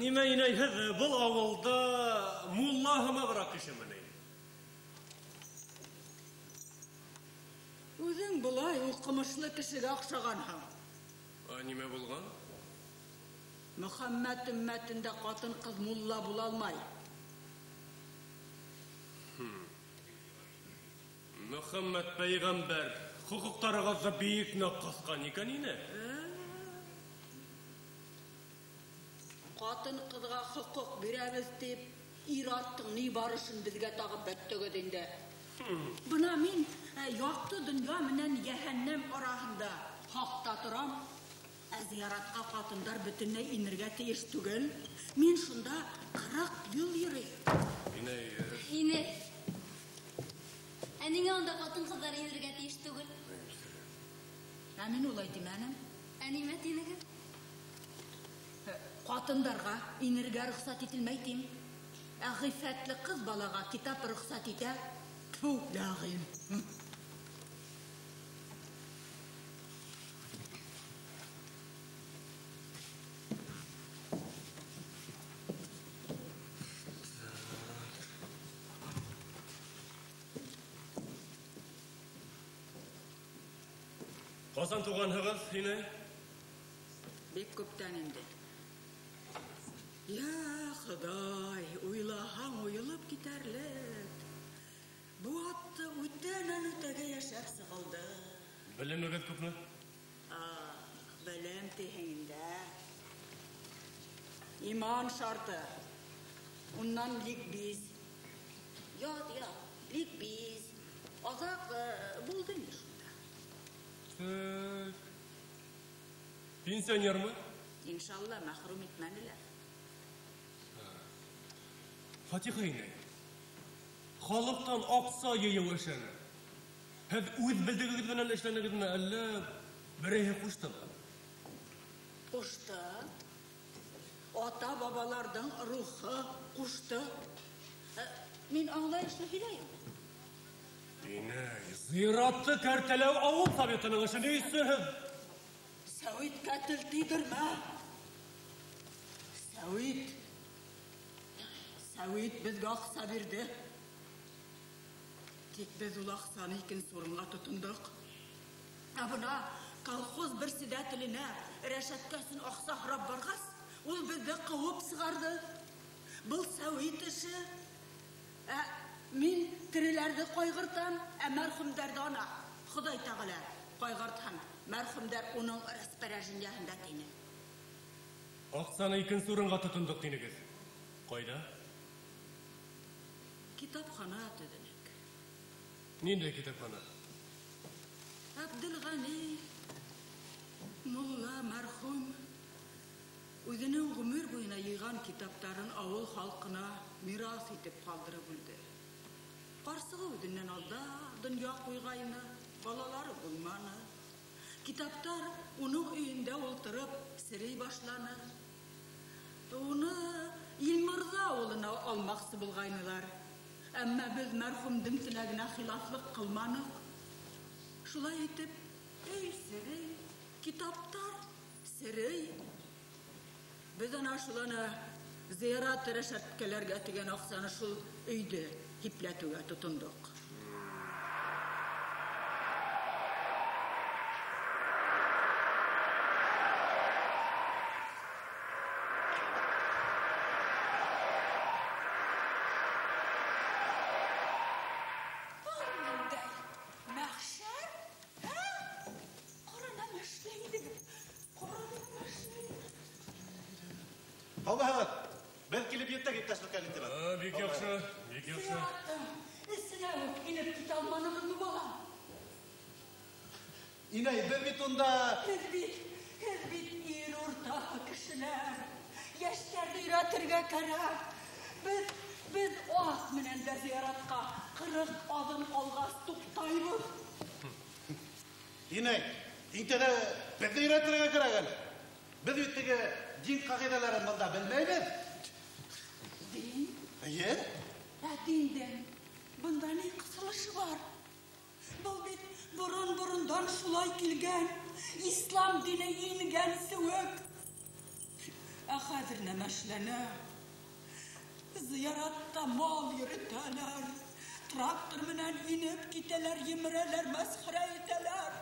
Нимә, инәй, һеҙ был ауылда мулла һымағыраҡ кешеме ни? Үҙең былай уҡымышлы кешегә оҡшағанһың. Нимә булған? Мөхәммәт өммәтендә ҡатын-ҡыҙ мулла була алмай. Мөхәммәт пәйғәмбәр хоҡуҡтарығыҙҙы бик ныҡ ҡыҫҡан икән, инә. Ҡатын-ҡыҙға хоҡуҡ бирәбеҙ тип, ир-аттың ни барышын беҙгә тағып бөттөгөҙ инде. Бына мин яҡты донъя менән йәһәннәм араһында хаҡта торам. Ә зыяратҡа ҡатындар бөтөнләй инергә тейеш түгел. Мин шунда 40 йыл йөрөйөм. Инәй, Инәй. Ә ниңә унда ҡатын-ҡыҙҙар инергә тейеш түгел? Ә мин улай тимәнем. Ә нимә тинегеҙ? Ҡатындарға инергә рөхсәт ителмәй тим. Ә ғиффәтле ҡыҙ балаға китап рөхсәт итә. Тфу, ләғин. Ҡасан туғанһығыҙ, инәй? Бик күптән инде. Я Хоҙай, уйлаһаң уйылып китәрлек. Бу атты үтәнән үтәгә йәшәп сығылды. Белемегеҙ күпме? Ах, белем тиһең инде. Иман шарты. Унан ликбез. Ят, ят, ликбез. Аҙаҡ булды инде шунда. Так. Пенсионермы? Иншалла, мәхрүм итмәнеләр. Фатиха инәй, халыҡтан аҡса йыйыу эшен һеҙ үҙ белдегегеҙ менән эшләнегеҙме, әллә берәйһе ҡуштымы? Ҡушты. Ата-бабаларҙың рухы ҡушты. Мин аңлайышлы һөйләйем. Инәй, зыяратты кәртәләү ауыл советының эше, ни өсөн һеҙ? Сәүиткә тел тейҙермә. Сәүит. Сәүит беҙгә аҡса бирҙе. Тик беҙ ул аҡсаны икенсе урынға тотондоҡ. Ә бына колхоз председателенә рәшәткә өсөн аҡса һорап барғас, ул беҙҙе ҡыуып сығарҙы. Был сәүит эше. Ә мин тереләрҙе ҡайғыртам, ә мәрхүмдәрҙе ана Хоҙай Тәғәлә ҡайғыртһын. Мәрхүмдәр уның распоряжениеһында тине. Аҡсаны икенсе урынға тотондоҡ тинегеҙ. Ҡайҙа? Китапхана төҙөнөк. Ниндәй китапхана? Әбделғәни мулла мәрхүм үҙенең ғүмер буйына йыйған китаптарын ауыл халҡына мираҫ итеп ҡалдырып үлде. Ҡарсығы үҙенән алда донъя ҡуйғайны, балалары булманы. Китаптар уның өйөндә ултырып серей башланы. Уны Илмырҙа ауылына алмаҡсы булғайнылар. Әммә беҙ мәрхүмдең теләгенә хилафлыҡ ҡылманыҡ. Шулай итеп, өй серей, китаптар серей. Беҙ ана шуланы зыярат рәшәткәләргә тигән аҡсаны шул өйҙө һипләтеүгә тотондоҡ. Беҙ килеп еттек, иптәш лейтенант. Бик яҡшы, бик яҡшы. Эсенә үк инеп китә алманығыҙмы, балам? Инәй, беҙ бит унда... Һеҙ бит ир уртаһы кешеләр. Йәштәрҙе өйрәтергә кәрәк. Беҙ ат менән дә зыяратҡа 40 аҙым алғас туҡтайбыҙ. Инәй, иң тәүҙә беҙҙе өйрәтергә кәрәк әле. Беҙ бит теге дин ҡағиҙәләрен бында белмәйбеҙ. Дин? Эйе. Ә диндең бында ни ҡыҫылышы бар? Был бит борон-борондан шулай килгән. Ислам дине ингән кеүек. Ә хәҙер нәмә эшләнә? Зыяратта мал йөрөтәләр. Трактор менән инеп китәләр, емерәләр, мәсхәрә итәләр.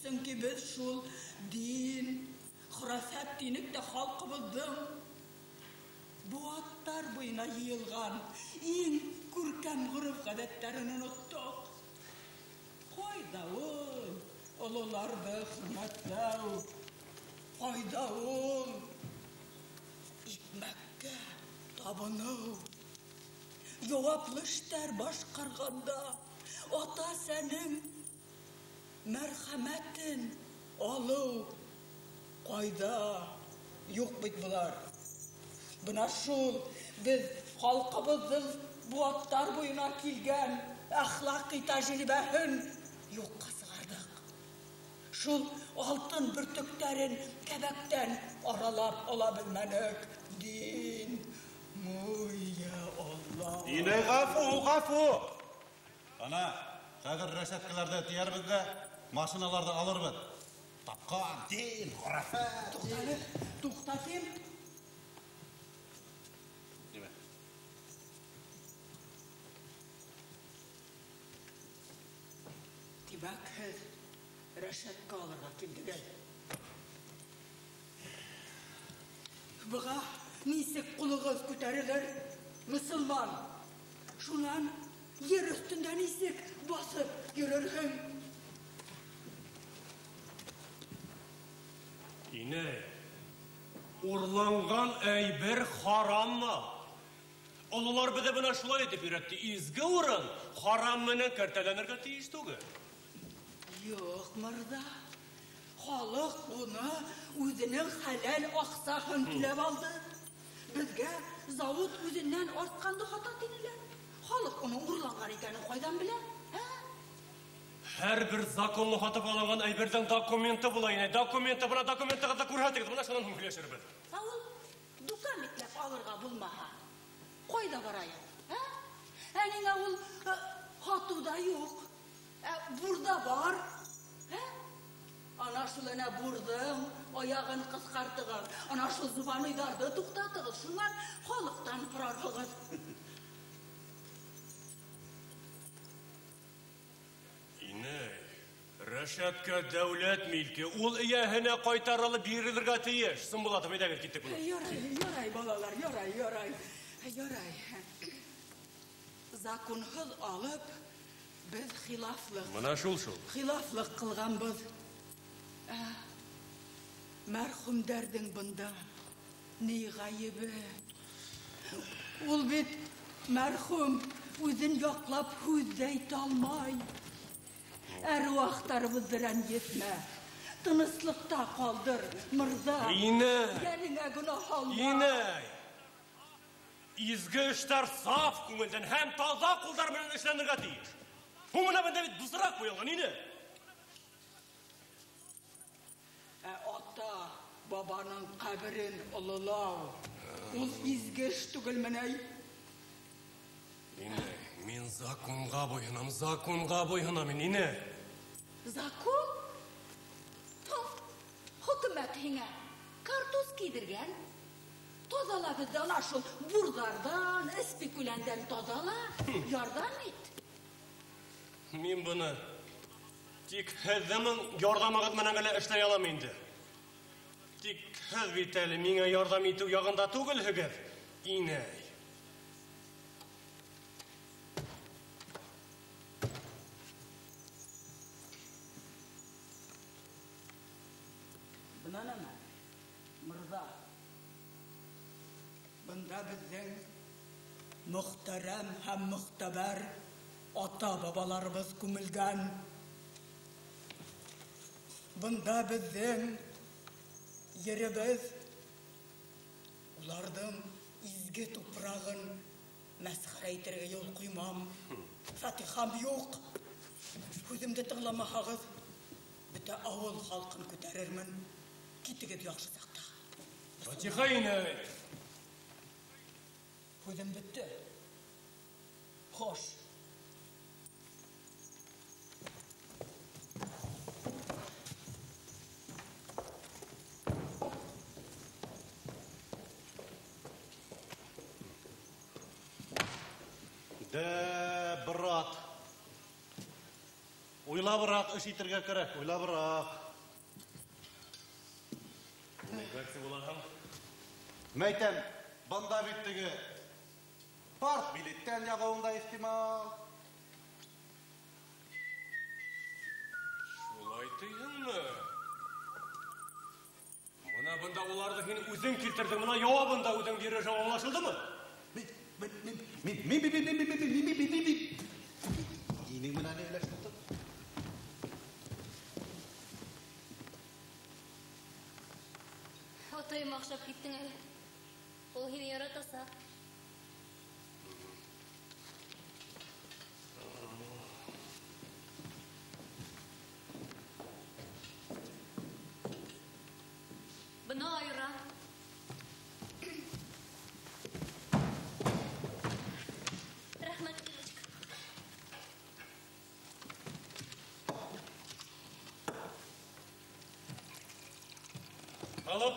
Сөнки беҙ шул дин, хөрәфәт тинек тә халҡыбыҙҙың быуаттар буйына йыйылған иң күркәм ғөрөф-ғәҙәттәрен оноттоҡ. Ҡайҙа ул ололарҙы хөрмәтләү? Ҡайҙа ул икмәккә табыныу? Яуаплы эштәр башҡарғанда ата-әсәнең мәрхәмәтен алыу ҡайҙа? Юҡ бит былар. Бына шул беҙ халҡыбыҙҙың быуаттар буйына килгән әхлаҡи тәжрибәһен юҡҡа сығарҙыҡ. Шул алтын бөртөктәрен кәбәктән аралап ала белмәнек. Дин, муя Алла. Инәй, ғәфү, ғәфү. Ана, хәҙер рәшәткәләрҙе тейәрбеҙ ҙә, машиналарҙы алырбыҙ. Тапҡан, дин, хөрәфәт. Туҡтале, туҡтатым. Нимә? Тимәк, һеҙ рәшәткә алырға килдегеҙ. Быға нисек ҡулығыҙ күтәрелер, мосолман? Шунан ер өҫтөндә нисек баҫып йөрөрһөң? Инәй, урланған әйбер хараммы? Ололар беҙҙе бына шулай итеп өйрәтте. Изге урын харам менән кәртәләнергә тейеш түгел. Юҡ, мырҙа. Халыҡ уны үҙенең хәләл аҡсаһын түләп алды. Беҙгә завод үҙенән артҡанды һата тинеләр. Халыҡ уның урланған икәнен ҡайҙан белә? Ә? Һәр бер законлы һатып алынған әйберҙең документы була, инәй. Документы, бына документығыҙҙы күрһәтегеҙ, бына шунан һуң һөйләшербеҙ. Ә ул документләп алырға булмаһа, ҡайҙа барайым? Ә? Ә ниңә ул һатыуҙа юҡ, ә бурҙа бар? Ә? Ана шул әнә бурҙың аяғын ҡыҫҡартығыҙ, ана шул зубаныйҙарҙы туҡтатығыҙ, шунан халыҡтан һорарһығыҙ. Инәй, рәшәткә дәүләт милке, ул эйәһенә ҡайтарылып бирелергә тейеш. Сымбулатов, әйҙәгеҙ, киттек бына. Ярай, ярай, балалар, ярай, ярай, ярай. Законһыҙ алып, беҙ хилафлыҡ. Бына шул шул. Хилафлыҡ ҡылғанбыҙ. Мәрхүмдәрҙең бында ни ғәйебе? Ул бит мәрхүм үҙен яҡлап һүҙ ҙә әйтә алмай. Әруахтарыбыҙҙы рәнйетмә. Тыныслыҡта ҡалдыр, мырҙа. Инәй! Йәнеңә гонаһ алма. Инәй! Изге эштәр саф күңелдән һәм таҙа ҡулдар менән эшләнергә тейеш. Һуң бында бит бысраҡ ҡуйылған, инәй. Ә ата бабаның ҡәберен ололау ул изге эш түгелме ни? Инәй, мин законға буйһонам, законға буйһонам мин, инәй. Закон? Хөкүмәт һиңә картуз кейҙергән. Таҙала беҙҙе ана шул бурҙарҙан, спекулянтдан таҙала, ярҙам ит. Мин быны тик һеҙҙең ярҙамығыҙ менән генә эшләй алам инде. Тик һеҙ бит әле миңә ярҙам итеү яғында түгелһегеҙ, инәй. Бына нәмә, мырҙа. Бында беҙҙең мөхтәрәм һәм мөхтәбәр ата-бабаларыбыҙ күмелгән. Бында беҙҙең еребеҙ, уларҙың изге тупрағын мәсхәрә итергә юл ҡуймам. Фатихам юҡ. Һүҙемде тыңламаһағыҙ, бөтә ауыл халҡын күтәрермен. Китегеҙ яҡшы саҡта. Фатиха инәй! Һүҙем бөттө. Хуш. Дә, брат. Уйлабыраҡ эш итергә кәрәк, уйлабыраҡ. Нәйбәксе булаһың? Мәйтәм, бында бит теге парт билеттән яҙыуың да ихтимал. Шулай тиһеңме? Бына бында уларҙы һин үҙең килтерҙең, бына яуабын да үҙең бирерһең, аңлашылдымы? Мин Инең менән һөйләштем. Атайыма оҡшап киттең әле. Ул һине яратасаҡ. Бына айыран. Рәхмәт, Кирочка. Алло,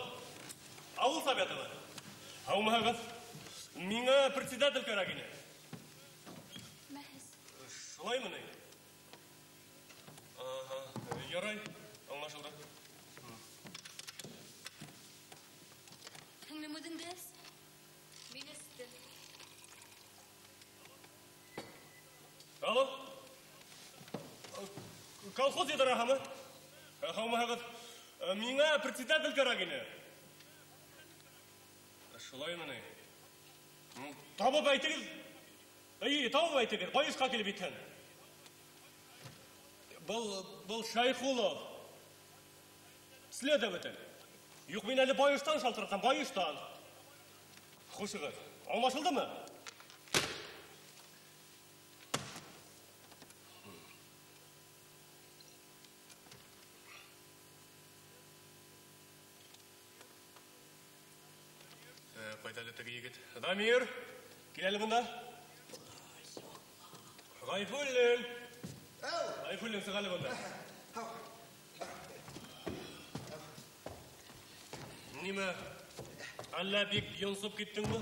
ауыл советымы? Һаумыһығыҙ? Миңә председатель кәрәк ине. Мәһез. Шулаймы ни? Аһа, ярай, аңлашылды. Һеңлем, үҙең дә эс. Мин эстем. Алло. Колхоз идараһымы? Һаумыһығыҙ? Миңә председатель кәрәк ине. Шулаймы ни? Табып әйтегеҙ. Эйе, табып әйтегеҙ. Байышҡа килеп етһен. Был Шәйхулов. Следователь. Юҡ, мин әле Байыштан шалтыратам, Байыштан. Хушығыҙ. Аңлашылдымы? Ҡайҙа әле теге егет? Дамир, кил әле бында. Ғәйфуллин. Ғәйфуллин, сыҡ әле бында. Нимә? Әллә бик йонсоп киттеңме?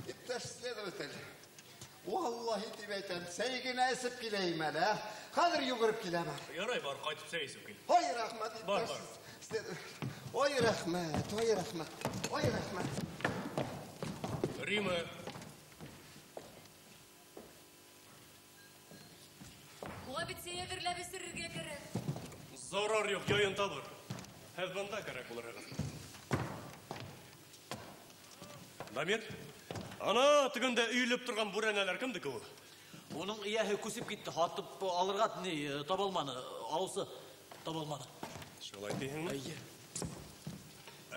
Иптәш следователь, валлаһи тип әйтәм, сәй генә эсеп киләйем әле, ә? Хәҙер йүгереп киләм әле. Ярай, бар, ҡайтып сәй эсеп кил. Ой, рәхмәт, Бар, иптәш бар. следователь. Ой, рәхмәт, ой, рәхмәт, ой, рәхмәт. Рима. Уға бит сәй әҙерләп эсерергә кәрәк. Зарар юҡ, яйын табыр. Һеҙ бында кәрәк булырһығыҙ. Дамир, ана тегендә өйөлөп торған бүрәнәләр кемдеке ул? Уның эйәһе күсеп китте, һатып алырға ни таба алманы, алыусы таба алманы. Шулай тиһеңме? Эйе.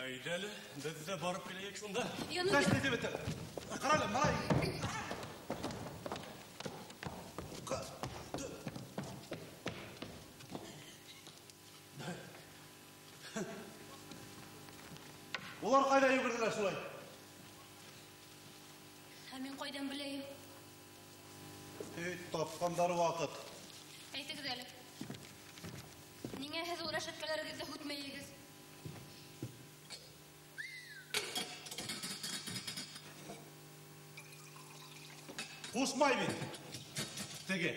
Әйҙә әле, беҙ ҙә барып киләйек шунда. Ҡара әле, малай. Улар ҡайҙа йүгерҙеләр шулай? Ә мин ҡайҙан беләйем? Эй, тапҡандар ваҡыт. Әйтегеҙ әле. Ниңә һеҙ ул рәшәткәләрегеҙҙе һүтмәйһегеҙ? Ҡушмай бит. Теге.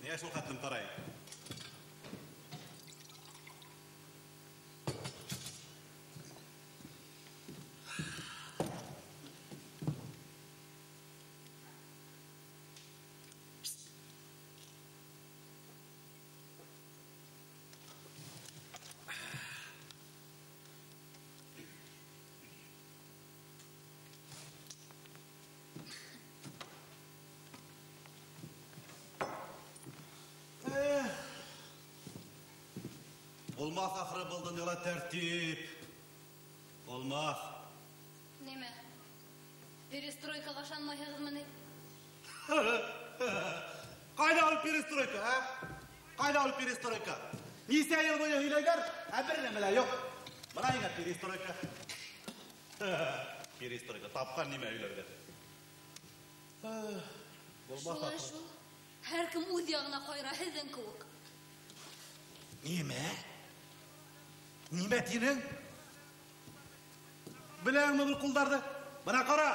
Ниңә шул хәтлем ҡарайың? Булмаҫ ахыры был донъяла тәртип. Булмаҫ. Нимә? Перестройкаға ышанмайһығыҙмы ни? Ҡайҙа ул перестройка, ә? Ҡайҙа ул перестройка? Нисә йыл буйы һөйләйҙәр, ә бер нәмә лә юҡ. Бына һиңә перестройка. Перестройка тапҡан нимә һөйләргә. Булмаҫ Шулай ахыры. шул. Һәр кем үҙ яғына ҡайыра, һеҙҙең кеүек. Нимә? Нимә тинең? Беләңме был ҡулдарҙы? Бына ҡара.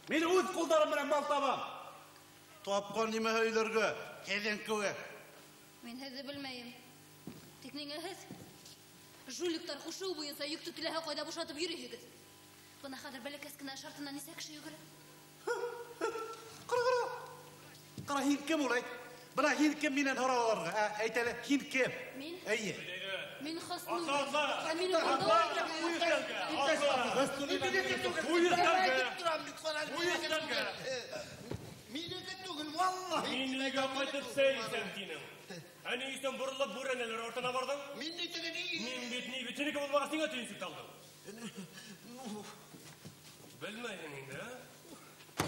Мин үҙ ҡулдарым менән мал табам. Тапҡан нимә һөйләргә? Һеҙҙең кеүек. Мин һеҙҙе белмәйем. Тик ниңә һеҙ? Жуликтар ҡушыуы буйынса йөктө теләһә ҡайҙа бушатып йөрөйһөгөҙ. Бына хәҙер бәләкәс кенә шартынан нисә кеше йүгерә? Ҡара, ҡара. Ҡара, һин кем ул, әйт? Бына һин кем минән һорау алырға? Ә, әйт әле, һин кем? Мин? Эйе. Мин Хөснур. Атла, атла. Ә мине Атла, бында буй өҫтәлгә. Атла. Буй өҫтәлгә. Буй өҫтәлгә. Минеке түгел, валлаһи. Мин өйгә ҡайтып сәй эсәм тинең. Ә ни өсөн боролоп бүрәнәләр артына барҙың? Мин ни теге ни? Мин бит ни бит һинеке булмағас ниңә төйөнсөк алдың? Белмәйһең инде, ә?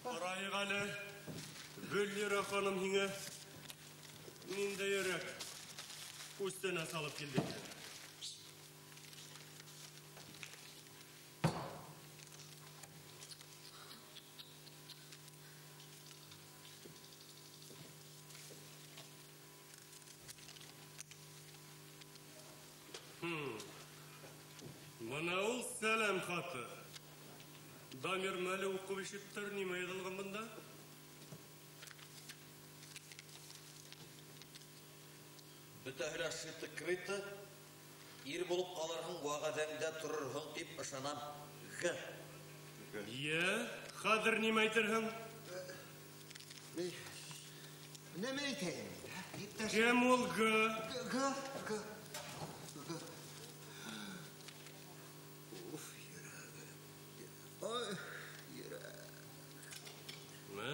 Ҡарайыҡ әле. Гөллирә ханым һиңә ниндәйерәк күстәнәс алып килде икән. Бына ул сәләм хаты. Дамир мәле уҡып ишеттер, нимә яҙылған бында? Бөтәһе лә шиты-крыты, ир булып ҡалырһың, вәғәҙәңдә торорһоң тип ышанам. Г. Йә, хәҙер нимә әйтерһең? Нимә әйтәйем? Иптәш. Кем ул Г? Г, Г, Г. Уф, йөрәгем. Ой, йөрәк. Мә,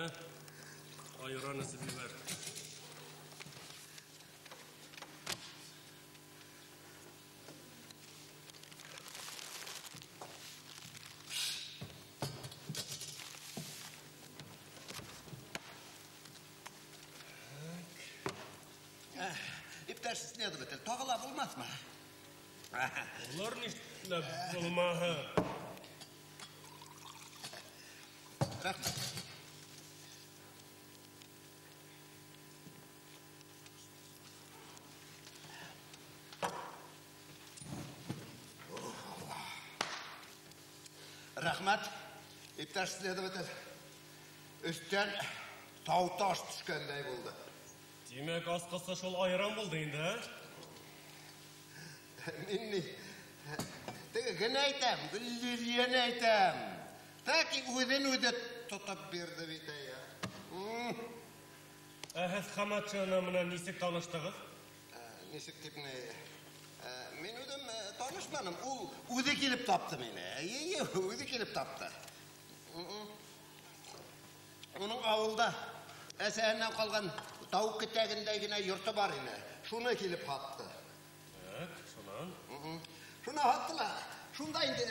айран эсеп ебәр. Иптәш следователь, тағы ла булмаҫмы? Улар нишләп булмаһын? Рәхмәт. Рәхмәт. Иптәш следователь, өҫтән тау-таш төшкәндәй булды. Тимәк, асҡысы шул айран булды инде, ә? Мин ни, теге генә әйтәм, Гөллирияне әйтәм. Тәки үҙен үҙе тотоп бирҙе бит, әй. Ә һеҙ Хаматшина менән нисек таныштығыҙ? Нисек тип ни? Мин үҙем танышманым. Ул үҙе килеп тапты мине. Эйе, үҙе килеп тапты. Уның ауылда әсәһенән ҡалған тауыҡ кетәгендәй генә йорто бар ине. Шуны килеп һатты. Так, шунан? Шуны һатты ла. Шунда инде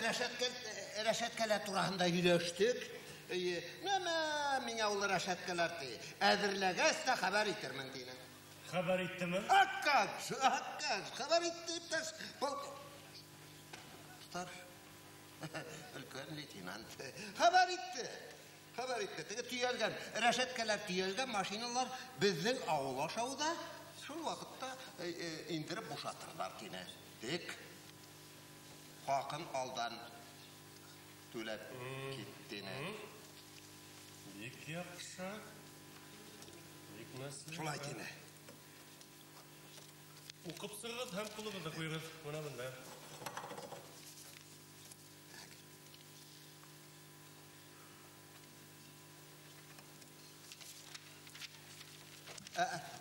рәшәткәләр тураһында һөйләштек. Эйе, нәмә миңә ул рәшәткәләр ти. Әҙерләгәс тә хәбәр итермен тине. Хәбәр иттеме? Аккак, аккак, хәбәр итте, иптәш полк. Стар. Өлкән лейтенант. Хәбәр итте. Хәбәр итте. Теге төйәлгән, рәшәткәләр төйәлгән машиналар беҙҙең ауыл ашауҙа шул ваҡытта индереп бушатырҙар тине. Тик хаҡын алдан түләп киттене. Бик яҡшы. Бик мәслихәт. Шулай тине. Уҡып сығығыҙ һәм ҡулығыҙҙы ҡуйығыҙ. Бына бында.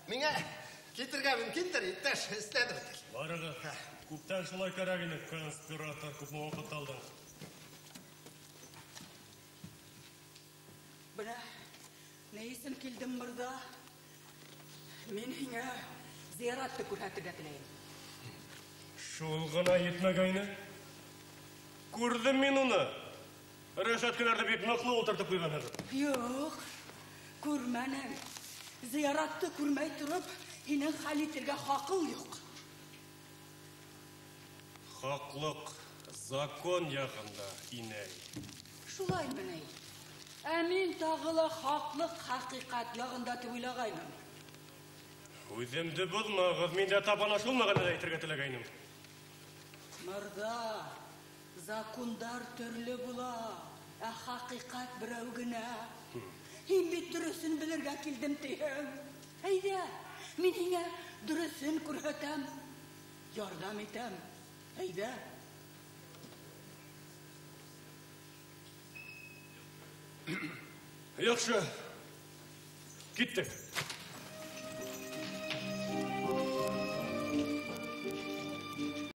Миңә китергә мөмкиндер, иптәш следователь. Барығыҙ. Күптән шулай кәрәк ине, конспиратор, күпме ваҡыт алдың. Бына, ни өсөн килдем, мырҙа? Мин һиңә зыяратты күрһәтергә теләйем. Шул ғына етмәгәйне. Күрҙем мин уны. Рәшәткәләрҙе бик ныҡлы ултыртып ҡуйғанһығыҙ. Юҡ, күрмәнем. Зыяратты күрмәй тороп, һинең хәл итергә хаҡың юҡ. Хаҡлыҡ закон яғында, инәй. Шулаймы ни? Ә мин тағы ла хаҡлыҡ хәҡиҡәт яғында тип уйлағайным. Үҙемде боҙмағыҙ, мин дә тап ана шул мәғәнәлә әйтергә теләгәйнем. Мырҙа, закондар төрлө була, ә хәҡиҡәт берәү генә. Һин бит дөрөҫөн белергә килдем тиһең. Әйҙә, мин һиңә дөрөҫөн күрһәтәм, ярҙам итәм. Әйҙә. Яҡшы. Киттек.